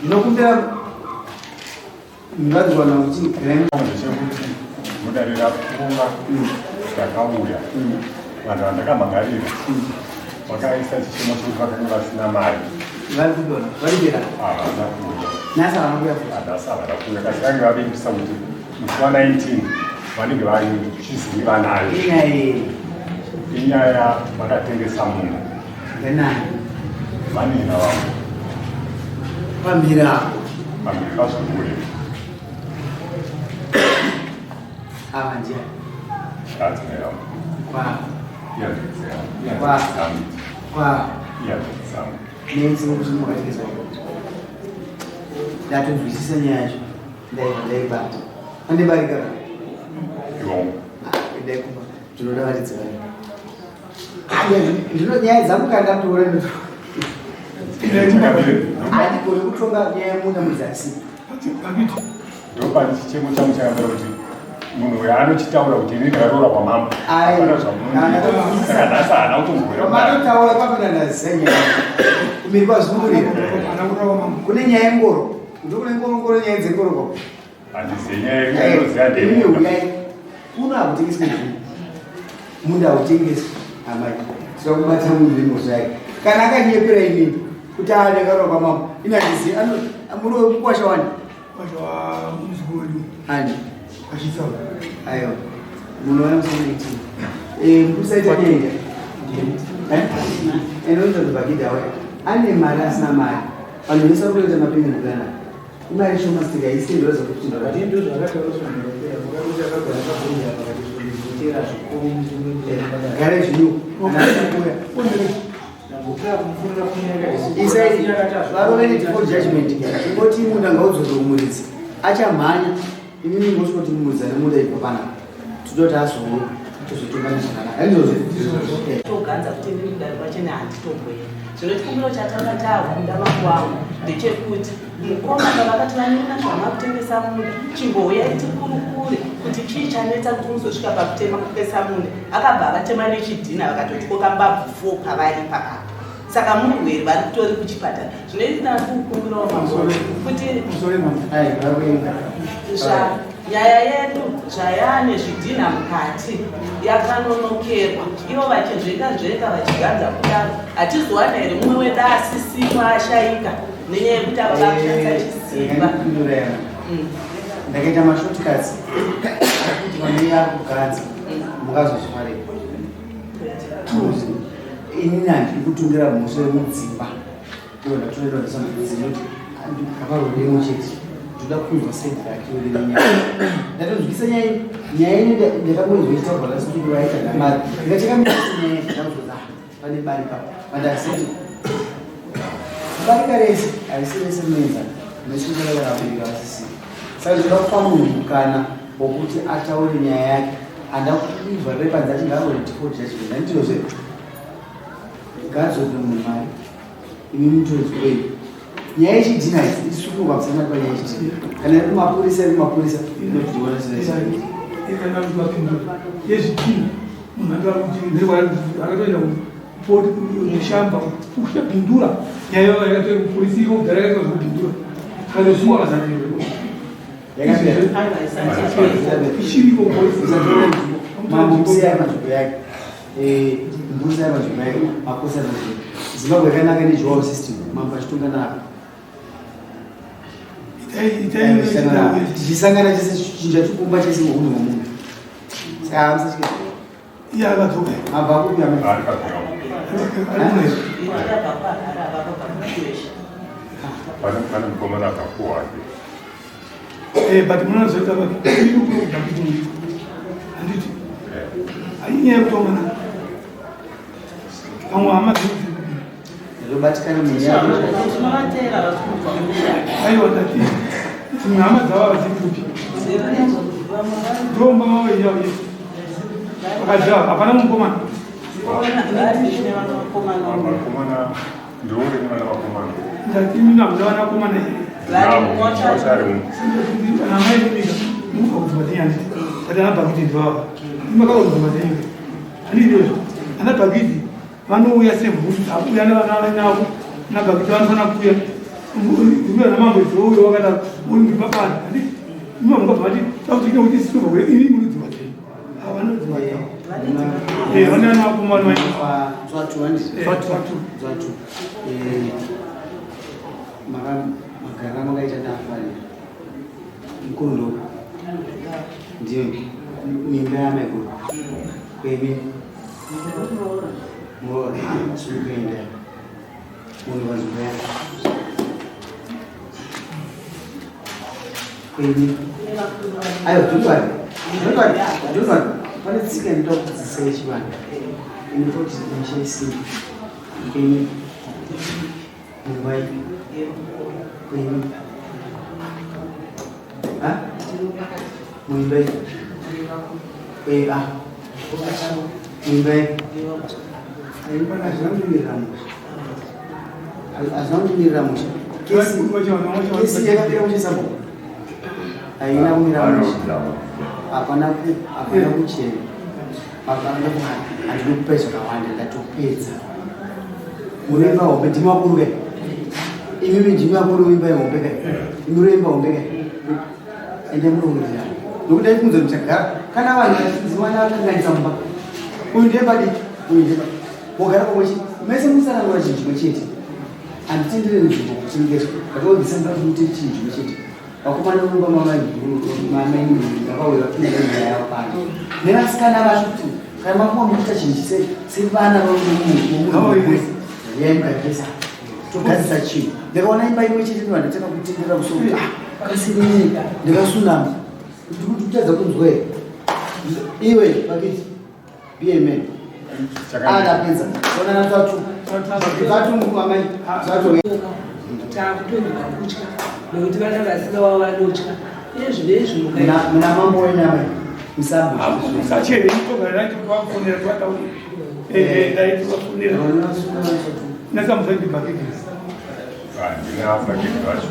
Ndinokumbira Ndinganzwana kuti ndechekuti mudare rapfuura ndakauya vanhu vandakamhangarira vakaisa chichemo chekuti vakanga vasina mari. Vari kudona vari kuera Havana kuuya. Nhasi havana kuuya futi. Nhasi havana kuuya kasi vange vavimbisa kuti musi wa 19 vanenge vari chizivi vanayo. Inyaya yei? Inyaya vakatengesa munhu. Ndenani? Vanina vangu. Pamira apo. Pamira pazvibure. Ava ndiani? Ndadzimera. Kwa. Iya ndedzangu. Kwa. Kwa. Iya ndedzangu. Nenzi kuti mukatengesa. Ndatonzwisisa nyaya yacho. Ndaiva ndaibata. Andibarika. Iwo. Ah, endai kumba. Ndinoda varidzi vayo. Ndino nyaya dzangu kana ndatora handigoni kutonga nyaya yemunda mudzasi. Ndopane chichemo changu chakamira kuti munhu uyo anochitaura kuti ini ndakaroora kwamambo. Hapana zvamunondiita. Saka nhasi haana kutombouya. Matotaura kwapinda ndaziva nyaya. Kumiri kwazungurira. Kune nyaya yengoro. Ndokune ngoro ngoro nyaya dzengoro kwa. Handizivi nyaya yekunoziva ndeyemunda. Uyai kuno hakutengeswi zvinhu. Munda hautengeswi amai. Tinoda kubata munhu nemhosva yake. Kana akanyepera inini kuti andakarwa kwamambo ini handizivi ano muri wekukwasha wani? Kwasha wa muzukuru wedu. Ani? Kwachitsaura. Aiwa. Munoona musi 19. Eh musaita nyaya. Eh? Enoita kubhakidha waya. Ane mari asina mari. Vanhu vese vari kuita mapeni kugana. Imari shoma stika isi ndoza kuti ndakati ndizvo zvakataura zvandakapera vakati akagara akabvunza vakati zvondizotera zvikuru gare zvino anakuya isai varove nedefault judgment ingoti munda ngaudzorwe kumuridzi achamhanya imimi ngosvoti mumudzi ane munda ibva panapa tototi azouya tozotongana zvakanaka handizvozvo Toganza kuti ndiri kudare kwachena handitomboenda. Zvino chikumbiro chatanga takunda mambo wangu ndechekuti mukoma pavakati vanina zvamakutengesa munda chimbouyai tikurukure kuti chii chanetsa kuti muzosvika pakutema kutengesa munda. Akabva avatema nechidhina vakatotyoka mbabvu four pavari ipapapa. Saka murwere vari kutori kuchipatara. Zvino ini ndakukumbirawo mambo kuti Ai, vari kuenda. zva Nyaya yedu zvayaane zvidhinha mukati yakanonokerwa ivo vachinzvenga nzvenga vachiganza kudaro hatizowana here mumwe wedu asisipo ashaika nenyaya yekuti ava vakushandisa chisimba. Ndakaita mashortcuts kuti vanouya kuganza mungazozwa rei inini handidi kutungira mhosva yemudzimba Ndoda ndinoti akarodemo chete ndoda kunzwa side rake renyaya ndatonzwisa nyaya nyaya ino ndakangonzwa ichitaurwa last week vaita namari ndikacheka nyaya ndakazodza pane barika vandasiti barika rese harisi rese rinoenza nesikuaabereka vasisi saka ndinoda kupa munhu mukana wokuti ataure nyaya yake handa kuivharire panze ati ngaarore default judgment handitozve ngadzodze munhu mari imi mutodzwei nyaya yechidhina idzi isu tinokwanisana panyaya yechidhina kana iri kumapurisa iri kumapurisa inotiona yezvidhina munhu akatoenda kushamba kushapindura nyaya yakatoenda kupolisi iko kudhara yakaitwa zvekupindura akatosungwa akazanirwa ichiriko polisi mambo musiyai panzvimbo yake mbusa yapanzvimbo yake makosi apanzvimbo Zimbabwe yakanaka nedual system mambo achitonga nako tichisangana chese chinja chikumba chese muhunhu hwemunhu saka musatye iye akadzoka mabva kupi amai Ari paground. Ndakabva kwaHarare vakabva kuChiweshe. Pane mukomana akapuwa hake. But munozoita handiti hainyaya yekutonga vamwe hama ndobatikana munyaya Tinovateera vari kubva kumusha. Aiwa, ndati Dzimwe hama dzavo hadziri kupi? Ndomba mavo iya uye. Vakadzi ava hapana mukomana. Vakomana ndiore nevana vakomana. Ndati imi hamuna vanakomana here? Navo, Kana mai kubika mubva kudzimba dzenyu handiti? But ana bhakidhi ndivava. Imi makabva kudzimba dzenyu. Handiti ndizvo? Ana bhakidhi vanouya semhuri dzavo, uya nevana vainavo. Ana bhakidhi vanofanira kuuya. Uya namambo idzo uya wakadaro. Uri ndipapani handiti? Imi mukabva mati takuti kuti sitobva kuya imi muri dzimba dzenyu. Ava vanodzimba dzavo. Vane vana vakomana vainavo. Dzwatu handiti? Dzwatu. Dzwatu. Magara makaita nafanira. Mukuru ndiyo mimba yamaiguru. Kwemi muroora zviri kuenda. Munhu panzvimbo yake. Kwemi. Aiwa, don't worry. Don't worry. Don't worry. Pane tsika inoda kudzidzisa yechivanhu. Inoita kuti misha isimbe. Kwemi. Mumbai. Kwemi. Ha? Mumbai. Kwe ah. Mumbai. Hazvina kumirira musha. Hazvina kumirira musha. Kesi yakapera musha sambo. Haina kumira musha. Hapana hapana kuchena. Hapana handinokupai zvakawanda ndatopedza. Munoimba hombe ndimi vakuru kai. Imimi ndimi vakuru muimba yehombe kai. Imi munoimba hombe kai. Ende munowirirana. Nokuti aifunza kuti muchagara kana vanhu vachiziwana vakanganisa mumba. Uyu ndiye padiki, uyu ndiye padiki. Wogara pamwe chete. Mese musanangura chinhu chimwe chete. Handitendere nzvimbo kuchengetwa. Ndakaudza mba kuti muite chinhu chimwe chete. Vakomana vomumba mamainini vakauya vapinda nyaya yavo pano. Nevasikana vacho kuti kana makuwa mukuita chinhu sevana vomunhu yaimugadzirisa togadzisa chinhu. Ndakaona imba imwe chete ndobva ndatanga kutenderera musoro kuti ah kasi inini ndakasunama. Ndikutadza kunzwa here? Iwe pakiti be a man. Ah, ndapedza. Onana tatu. Tatu amai. Tatu. Takutonzwa kutya nekuti vana vasina wavo vanotya. Iye zvinezvi mukaita Muna mambo wenyu amai. Musambo. Musachere togara tovafonera tovataurira. Dai tovafonera. Nasamusaidi bhakidhi. Handina bhakidhi vacho.